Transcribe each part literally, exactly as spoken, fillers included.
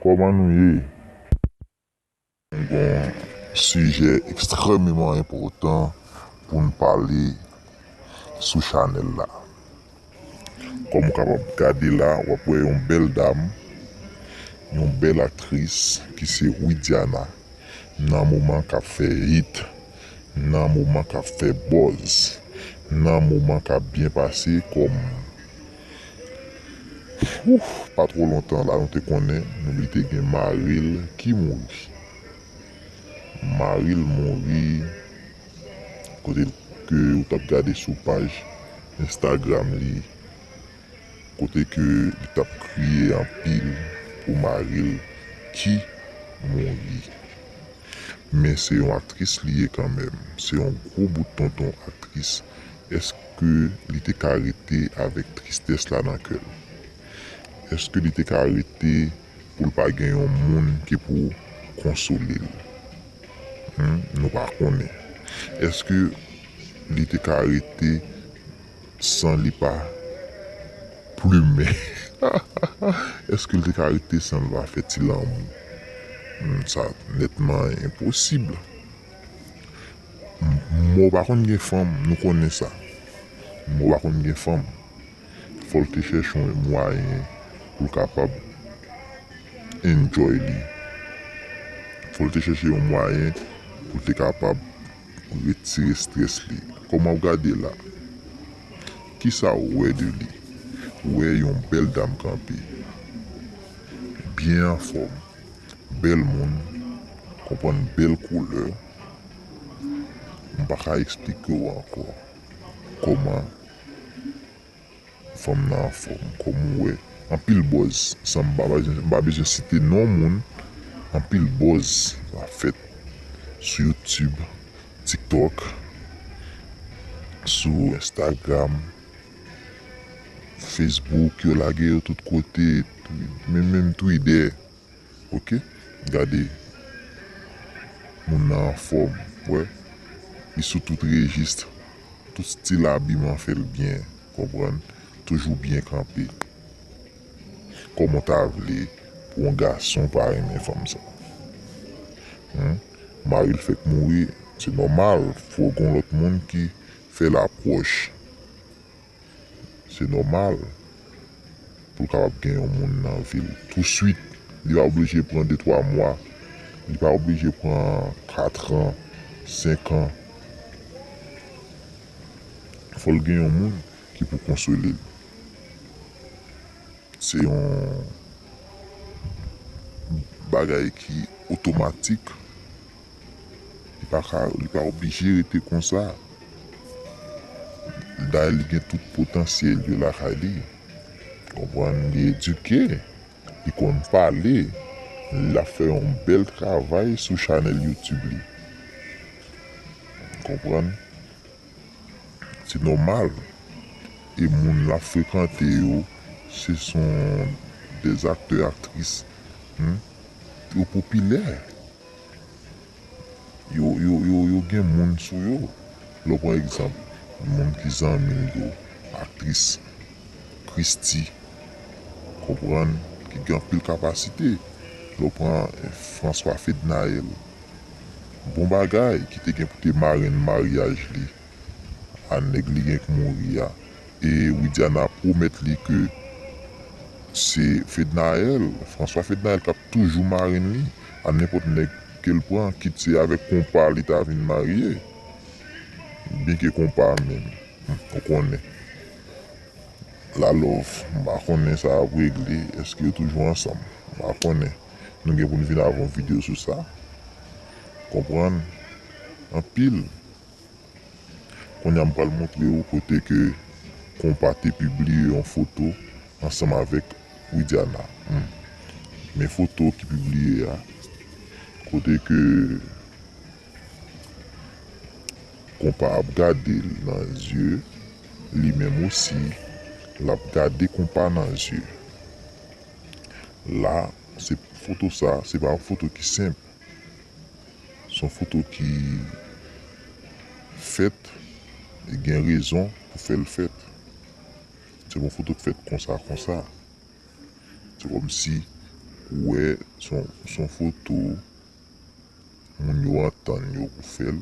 Kòman nou ye? Nou gen yon sijè ekstrèmeman enpòtan pou n pale sou chanèl la. Kòm ou kapab gade la, w ap wè yon bèl dam, yon bèl aktris ki se Widiana, nan moman k ap fè hit, nan moman k ap fè buzz, nan moman k ap byen pase kòm Ouf, pa twò lontan la nou te konnen nou li te gen mari l ki mouri. Mari l mouri kote ke ou t ap gade sou paj Instagram li, kote ke li t ap kriye anpil pou mari l ki mouri. Men se yon aktris li ye kanmenm. Se yon gwo bout tonton aktris. Èske li te ka rete avèk tristès la nan kè l? Èske li te ka rete pou l pa gen yon moun ki pou konsole l? Hmm, nou pa konnen. Èske li te ka rete san li pa plimen? Èske li te ka rete san li pa fè ti lanmou? Hmm, sa nètman enposib. Mò pa konn gen fanm, nou konnen sa. Mò pa konn gen fanm. Fò l te chèche yon mwayen pou l kapab enjoy li. Fò l te chèche yon mwayen pou l te kapab retire strès li. Kòman w gade la? Kisa w wè de li? Ou wè yon bèl dam kanpe, byen anfòm, bèl moun, konprann, bèl koulè. M pa ka eksplike w ankò kòman fanm nan anfòm, kòm ou wè. Anpil buzz, san m pa, m pa bezwen site non moun, anpil buzz ap fèt sou YouTube, TikTok, sou Instagram, Facebook, yo lage yo tout kote, menm, menm Twitter. Oke? Gade. Moun nan anfòm, wè. Li sou tout rejis. Tout stil abiman fè l byen, konprann? Toujou byen kanpe. Kòman w ta vle pou yon gason pa renmen fanm sa? Hmm? Mari l fèk mouri, se nòmal, fò gen yon lòt moun ki fè lapwòch. Se nòmal pou l kapab gen yon moun nan vi l touswit. Li pa oblije pran de twa mwa. Li pa oblije pran katran, senkan. Fò l gen yon moun ki pou konsole l. Se yon bagay ki otomatik. Li pa ka, li pa oblije rete konsa. Dayè, li gen tout potansyèl yo lakay li. Konprann, li edike, li konn pale, l ap fè yon bèl travay sou chanèl YouTube li. Konprann? Se nòmal. E moun l ap frekante yo, se son dè aktè, aktris. Hmm? Yo popilè. Yo, yo, yo, yo gen moun sou yo. Lè w pran egzanp, moun ki zanmi l yo, aktris Christie, konprann, ki gen anpil kapasite. Lè w pran François Fednaelle, bon bagay, ki te gen pou te marenn maryaj li a nèg li gen k mouri a. E Widiana pwomèt li ke se Fednaelle, François Fednaelle k ap toujou marenn li a nenpòt nèg ke l pran, kit se avèk konpa li ta vin marye. Byenke konpa menm, hmm, ou konnen. La Love, m pa konnen sa ap regle, èske yo toujou ansanm? M pa konnen. Nou gen pou n vin avè yon videyo sou sa. Konprann? Anpil. Kounye a m pral montre w kote ke konpa te pibliye yon foto ansanm avèk Widiana. Hmm. Men foto ki pibliye a, kote ke konpa ap gade l nan zye, li menm osi, l ap gade konpa nan zye. La, se foto sa, se pa yon foto ki senp. Se yon foto ki fèt, e gen rezon pou fè l fèt. Se pa yon foto k fèt konsa, konsa. Se kòmsi Ou wè, se yon, se yon foto, moun yo antann yo pou fè l.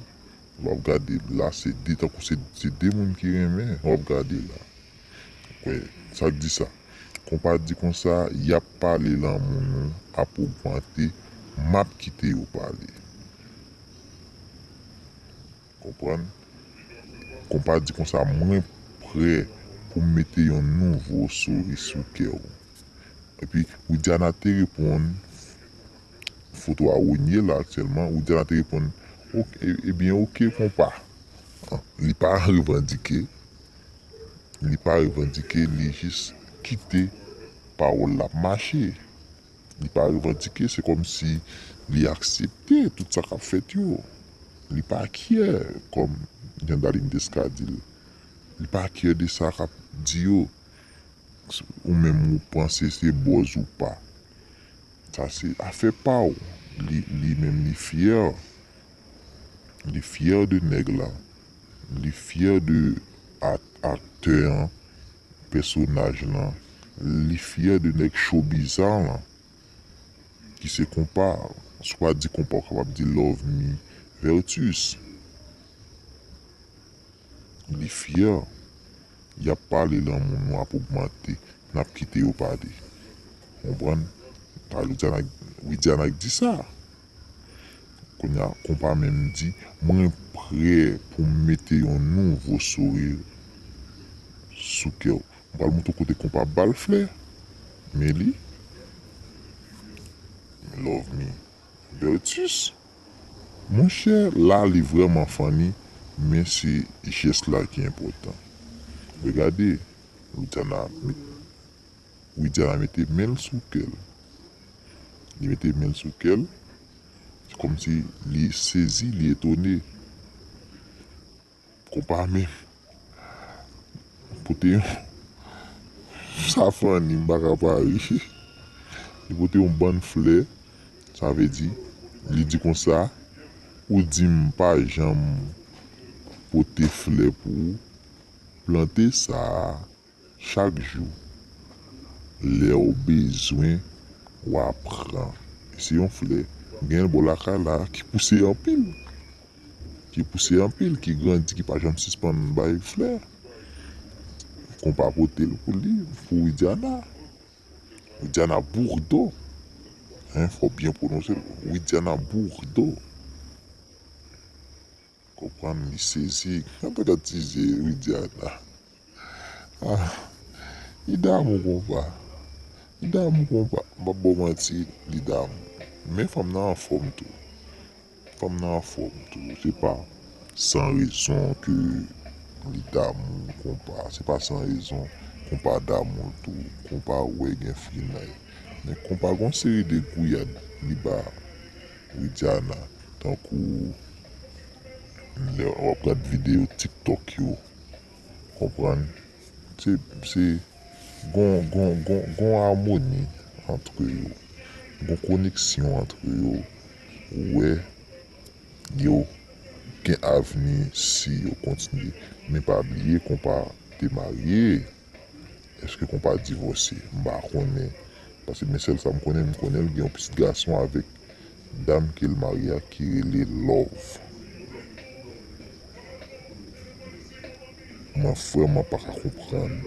W ap gade la, se de, tankou se, se de moun ki renmen, w ap gade la. Ou wè, sa k di sa? Konpa di konsa, y ap pale lanmou nou ap ogmante, m ap kite yo pale. Konprann? Konpa di konsa, mwen prè pou m mete yon nouvo souri sou kè w. Epi, Widiana te reponn, foto a Wonye la aktyèlman, Widiana te reponn, "Ok, e, ebyen, oke, konpa." Li pa revandike, li pa revandike, li jis kite pawòl la ap mache. Li pa revandike, se kòmsi li aksepte tout sa k ap fèt yo. Li pa kyè, kòm Yandalin Desca di l. Li pa kyè de sa k ap di yo. Ou menm ou panse se buzz ou pa. Sa se afè pa w. Li, li menm li fyè. Li fyè de nèg la. Li fyè de ak-, aktè an, pèsonaj lan. Li fyè de nèg showbiz la lan. Ki se konpa. Si w pa di konpa, w kapab di Love Me Vertus. Li fyè. Y ap pale lanmou nou ap ogmante. N ap kite yo pale. Konprann? Pale Widiana, Widiana k di sa. Kounye a, konpa menm di, "Mwen prè pou m mete yon nouvo souri sou kè w." M pral montre w kote konpa ba l flè. Men li. Love Me Vertus. Monchè, la li vrèman funny, men se jès la ki enpòtan. Regade, Widiana, Widiana mete men l sou kè l. Li mete men l sou kè l. Se kòmsi li sezi, li etone. Konpa menm pote yon, sa funny, m pa ka pa ri. Li pote yon bann flè, sa vle di, li di konsa, "Ou di m pa janm pote flè pou ou, plante sa a chak jou. Lè w bezwen, w a pran." Se yon flè, gen l bò lakay la, ki pouse anpil. Ki pouse anpil, ki grandi, ki pa janm sispann bay flè. Konpa pote l pou li, pou Widiana. Widiana Bourdeau. Hein, fò w byen pwononse l. Widiana Bourdeau. Konprann, li sezi. Gade, gade ti je Widiana. Ah, li damou konpa. Li damou konpa. M p ap ba w manti, li damou. Men fanm nan anfòm tou. Fanm nan anfòm tou. Se pa san rezon ke li damou konpa. Se pa san rezon konpa damou l tou. Konpa wè gen finay. Men konpa gon seri de gouyad li ba Widiana. Tankou lè w ap gad videyo TikTok yo. Konprann? Se, se gon, gon, gon, gon amoni antre yo. Gon koneksyon antre yo. Ou wè, yo gen avni si yo kontinye. Men pa bliye konpa te marye. Èske konpa divòse? M pa konnen. Paske men sèl sa m konnen, m konnen l gen yon pitit gason avèk dam ke l marye a ki rele Love. Mwen vrèman pa ka konprann.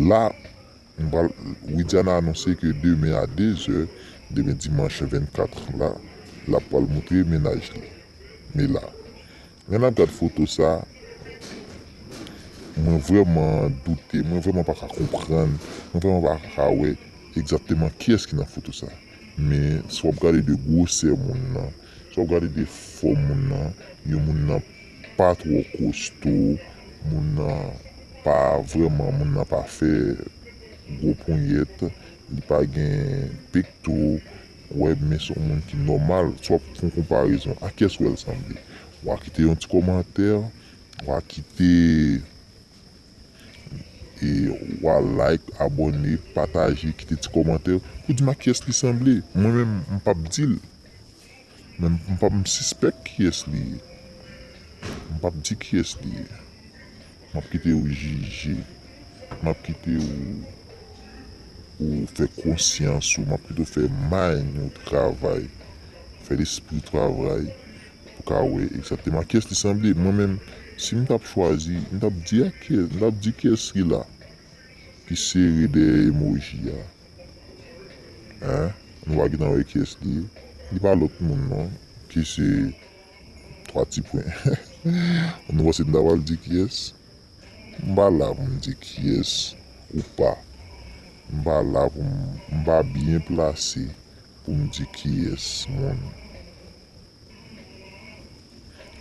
La, m pral, Widiana anonse ke demen a dezè, demen dimanch vennkat la, l ap pral montre mennaj li. Men la, lè n ap gad foto sa, mwen vrèman doute, mwen vrèman pa ka konprann, mwen vrèman pa ka wè egzakteman kiyès ki nan foto sa. Men, si w ap gade de gwosè moun nan, si w ap gade de fòm moun nan, yon moun nan pa twò kosto, moun nan pa vrèman, moun nan pa fè gwo ponyèt, li pa gen pekto, ou wè, men se yon moun ki nòmal. Si w ap fè yon konparezon, a kiyès w wè l sanble? W a kite yon ti kòmantè, w a kite, e, w a like, abòne, pataje, kite ti kòmantè pou di m a kiyès li sanble. Mwen menm, m p ap di l. Men m p ap, m sispèk kiyès li ye. M p ap di kiyès li ye. M ap kite w jije. M ap kite w, Ou fè konsyans ou, m ap pito fè mind ou travay, fè lespri w travay, pou ka wè egzakteman kiyès li sanble. Mwen menm, si m t ap chwazi, m t ap di a kiyès, m t ap di kiyès ki la, ki sere dèyè emoji a. Hein? Nou pa gentan wè kiyès li ye. Li pa lòt moun non, ki se twa ti pwen. Nou panse m ta pral di kiyès? M pa la pou m di kiyès ou pa. M pa la pou m, m pa byen plase pou m di kiyès moun.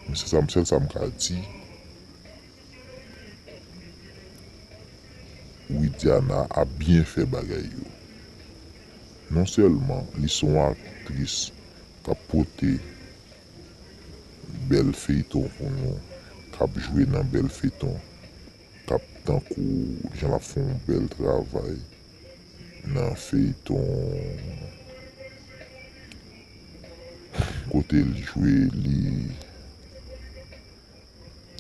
Men se sa, sèl sa m ka di, Widiana ap byen fè bagay yo. Non sèlman li se yon aktris k ap pote bèl feyton pou nou, k ap jwe nan bèl feyton, k ap tankou jan l ap fè yon bèl travay nan feyton kote l jwe, li,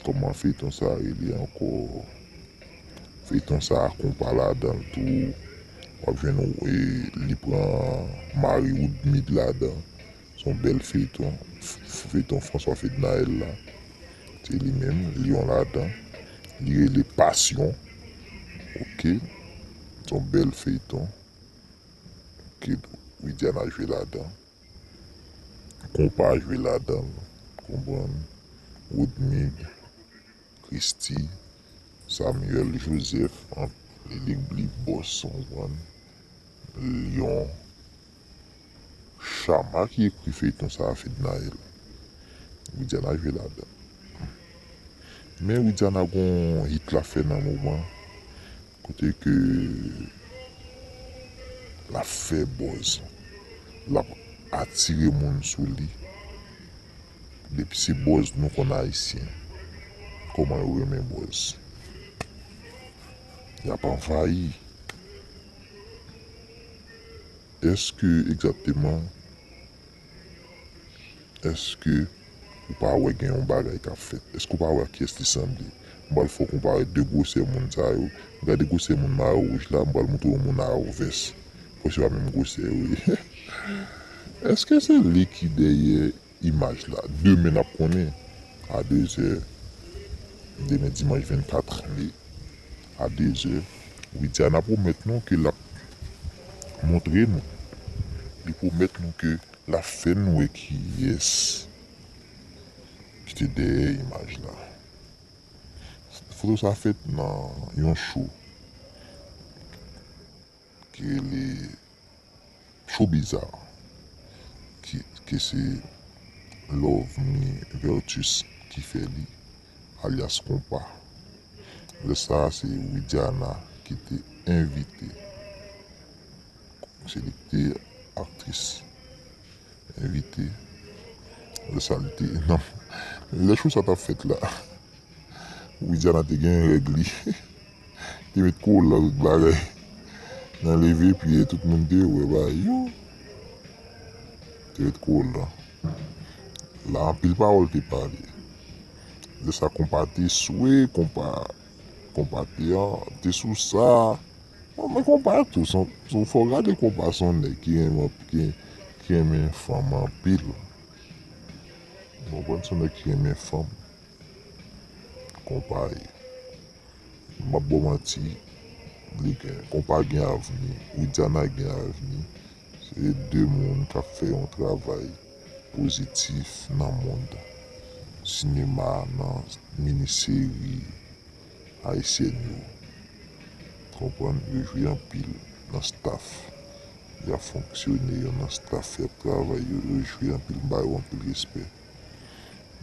kòman feyton sa rele ankò? Feyton sa a konpa ladan l tou. W ap jwenn e, li pran mari Woodmid ladan. Se yon bèl feyton. F- f- Feyton François Fednaelle la. Se li menm, Lion ladan. Li rele Passion. Oke. Se yon bèl feyton. Oke. Widiana jwe ladan. Konpa jwe ladan l. Konprann? Woodmid, Christie, Samuel Joseph, an, li, li, li bòs, konprann? Lion. Chama ki ekri feyton sa a, Fednaelle. Widiana jwe ladan. Men Widiana gon hit l ap fè nan moman, kote ke l ap fè buzz, l ap atire moun sou li. Depi se buzz nou konn Ayisyen, kòman yo renmen buzz. Y ap anvayi. Èske egzakteman, èske ou pa wè gen yon bagay k ap fèt? Èske ou pa wè ak kiyès li sanble? M pral fè w konpare de gwosè moun sa yo. Gade gwosè moun mayo wouj la, m pral montre w moun a vès. Bon, se pa menm gwosè yo ye. Èske se li ki dèyè imaj la? Demen n ap konnen a de zè. Demen dimanch vennkat me a de zè. Widiana pwomèt nou ke l ap montre nou. Li pwomèt nou ke l ap fè n wè kiyès ki te dèyè imaj la. Foto sa fèt nan yon show ki rele Show Bizarre, ki, ki se Lovemy Vertus ki fè li, alyas Konpa. Lè sa a, se Widiana ki te envite. Se li ki te aktris envite. Lè sa a, li te nan, lè show sa t ap fèt la, Widiana te gen règ li. Te met kolan, tout bagay. Nan leve pye, tout moun te wè bagay yo. Te met kolan. La, anpil pawòl te pale. Lè sa, Konpa te swe, Konpa, Konpa te, an, te sou sa. Bon, men Konpa tou, se yon, se yon, fò w gade Konpa, se yon nèg ki renmen, ki, ki renmen fanm anpil. Ou konprann, se yon nèg ki renmen fanm. Konpa ye. M p ap ba w manti, li gen, Konpa gen avni, Widiana gen avni. Se de moun k ap fè yon travay pozitif nan mond sinema, nan miniseri ayisyèn yo. Konprann? Yo jwe anpil nan staff. Y ap fonksyone, yo nan staff, y ap travay, yo, yo jwe anpil, m ba yo anpil respè.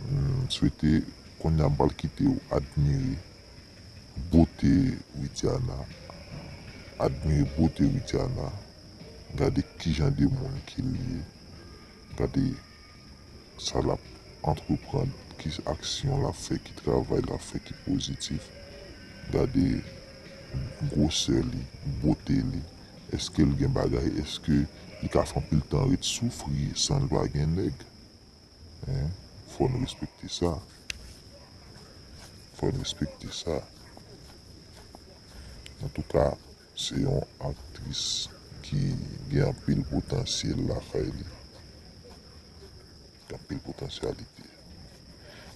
M swete, kounye a m pral kite w admire bote Widiana. Admire bote Widiana. Gade ki jan de moun ke l ye. Gade sa l ap antreprann, ki aksyon l ap fè, ki travay l ap fè ki pozitif. Gade gwosè li, bote li. Èske l gen bagay? Èske li ka fè anpil tan ret soufri san l pa gen nèg? Hein? Fò n respekte sa. Fò n respekte sa. Antouka, Se yon aktris ki gen anpil potansyèl lakay li. Gen anpil potansyalite.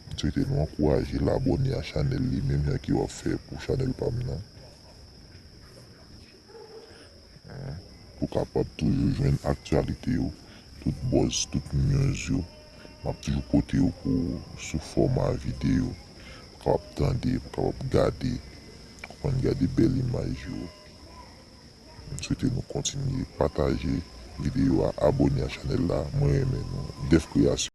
M swete nou ankouraje l abòne a chanèl li, menm jan ke w ap fè pou chanèl pa m nan. Pou kapab toujou jwenn aktyalite yo, tout buzz, tout news yo. M ap toujou pote yo pou sou fòma videyo. Pou kapab tande, pou kapab gade, konprann, gade bèl imaj yo. M swete nou kontinye pataje videyo a, abòne a chanèl la. Mwen renmen nou. Def Kreyasyon.